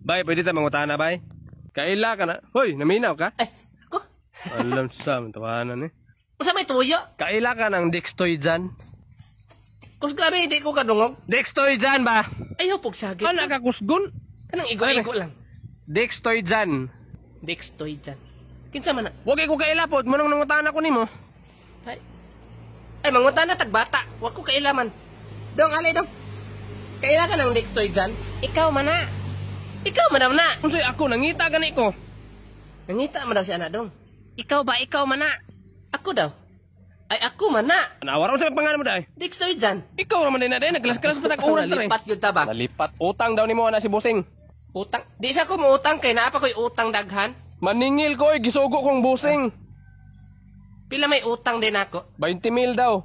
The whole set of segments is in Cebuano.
Bay, pwede ta mangutana, bay? Kaila ka na. Hoy, naminaw ka? Ay, ako. Alam sa tawanan eh. Unsa may tuyo? Kaila ka ng Dextoy dyan. Kusgari di ko kadungog. Dextoy dyan ba? Ayaw pug sagit. Ano ka kusgon? Kanang igo-igo lang. Dextoy dyan. Dextoy dyan. Kinsa man na? Wag ko kaila pod, mo nang nangutana ko nimo. Ay. Ay, mangutana tag bata. Wa ko kailaman. Dong, alay dong. Kaila ka ng Dextoy dyan? Ikaw man na. Ikaw man daw na. Unsay ako nangita gani ko? Nangita man daw si ana dong. Ikaw ba? Ikaw man na. Ako daw. Ay, ako man na. Nawara unsa pangalan mo dai? Dextoy dyan. Ikaw raman din na dai nagkalas-kalas pa tag oras dre. Nalipat yun ta ba? Nalipat utang daw nimo ana si Busing. Utang. Di sa ko moutang kay naa pa ko'y utang daghan. Maningil ko oy, gisugo kong Busing. Pila may utang din ako. 20 mil daw.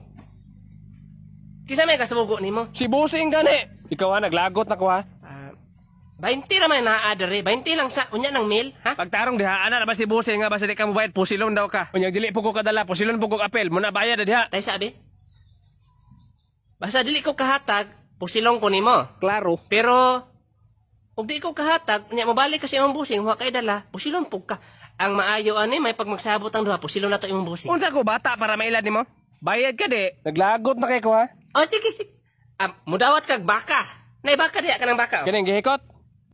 Kisa may kasugo nimo. Si Busing gani. Ikaw ha, naglagot na ko ha. Ah, 20 ra man naa dere. 20 lang sa unya ng mil, ha? Pagtarong diha ana na ba si Busing nga basta di ka mobayad pusilon daw ka. Unya dili po ko kadala, pusilon po ko apel, muna bayad na diha. Tay sabi. Basta dili ko kahatag, pusilong ko nimo. Klaro. Pero ug di ko kahatag, unya mobalik kasi imong busing, wa kay dala, pusilon pug ka. Ang maayo ani may pag magsabot ang duha, pusilon na to imong busing. Unsa ko bata para mailad nimo? Bayad ka di. Naglagot na kay ko ha. Oh, sige, sige. Ah, mudawat kag baka. Nay baka diha kanang baka. Oh. Kining gihikot.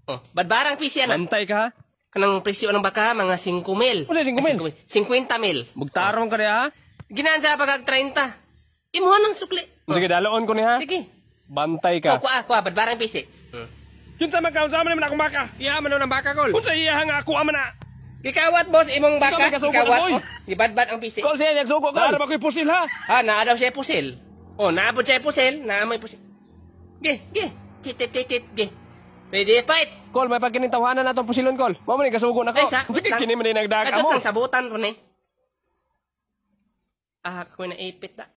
Oh, badbarang pisi ana. Bantay ka ha. Kanang presyo ng baka mga 5 mil. Unsa 5 mil? 50 mil. Mugtarong ka diha ha. Ginaan sa pagag 30. Imuha ng sukli. Oh, Sige daloon ko ni ha. Sige. Bantay Oh, ka. kuha, kuha, badbarang pisi. Kinsa man ka unsa man man akong baka? Iya man ang baka kol. Unsa iya nga ako ama na? Gikawat boss imong Ikaw baka, may kasugo na, gikawat. boy. Oh, gibadbad ang pisi. Kol siya nagsugo kol. Para ba ko'y pusil ha? Ha, naa daw siya pusil. Oh, naabot siya pusil, naa may pusil. Ge, ge. Tit tit tit tit, ge. Ready fight. Kol may pagkining tawanan natong pusilon kol. Mao man ni kasugo nako. Ay, sa, Sige kini man ni nagdag Adto amo. tang sabutan ron eh. Ah, ako na ipit na.